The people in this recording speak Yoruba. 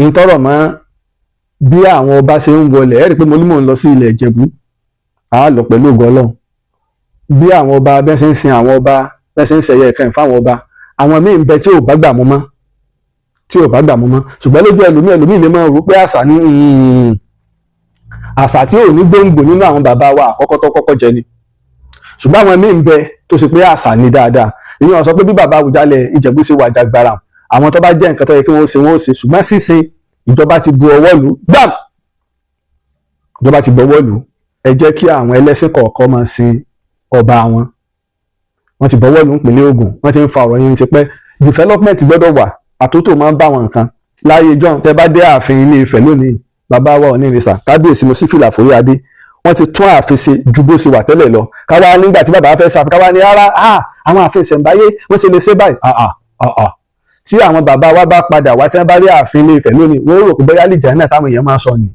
Ìtọ́rọ̀ mọ́ bí àwọn ọba ṣe ń wọlé, ẹ rí i pé mo ní mò ń lọ sí ilẹ̀ Ìjẹ̀bú, á lọ pẹ̀lú ògo Ọlọ́run. Bí àwọn ọba bẹ́ẹ̀ ṣe ń sin àwọn ọba, bẹ́ẹ̀ ṣe ń ṣẹ̀yẹ ìkẹyìn fáwọn ọba, àwọn míì ń bẹ tí ò bá gbà mú mọ́, tí ò bá gbà mú mọ́. Ṣùgbọ́n lójú ẹlòmíì, ẹlòmíì lè máa rò pé àṣà ní àṣà tí ò ní gbòǹgbò nínú àwọn bàbá wa àkọ́kọ́ tó kọ́kọ́ jẹ ni. Ṣùgbọ́n àwọn míì ń bẹ tó ṣe pé àṣà ni dáadáa. Ìyẹn sọ pé bí bàbá Àwùjalẹ̀ Ìjẹ̀bú ṣe wàjà gbàrà, àwọn tó bá jẹ́ nǹkan tó yẹ kí wọ́n ṣe, wọ́n ṣe. Ṣùgbọ́n sísìn, ìjọba ti bu ọwọ́ lù gbàm, ìjọba ti bu ọwọ́ lù. Ẹ jẹ́ kí àwọn ẹlẹ́sìn kọ̀ọ̀kan máa sin ọba wọn. Wọ́n ti bọ́wọ́ lù nípìnlẹ̀ Ògùn, wọ́n ti ń fa ọ̀rọ̀ yẹn ti pẹ́. Development gbọ́dọ̀ wà, àtúntò máa ń bá wọn nǹkan láyé john. Tẹ bá dé ààfin Ilé Ifẹ̀ lónìí, bàbá wa Ọ̀nìrìsà, kábíyèsí, mo sì fìlà forí adé, wọ́n ti tún ààfin ṣe ju bó ṣe wà tẹ́lẹ̀ lọ. Káwá nígbà tí bàbá fẹ́ ṣàfihàn, káwá ní rárá, àwọn ààfin ìṣẹ̀ǹbáyé wọ́n ṣe lè ṣe báyìí. Tí àwọn bàbá wa bá padà wá, tí wọ́n bá rí ààfin Ilé Ifẹ̀ lónìí, wọ́n rò pé bóyá lìjà náà táwọn èèyàn máa sọ ni.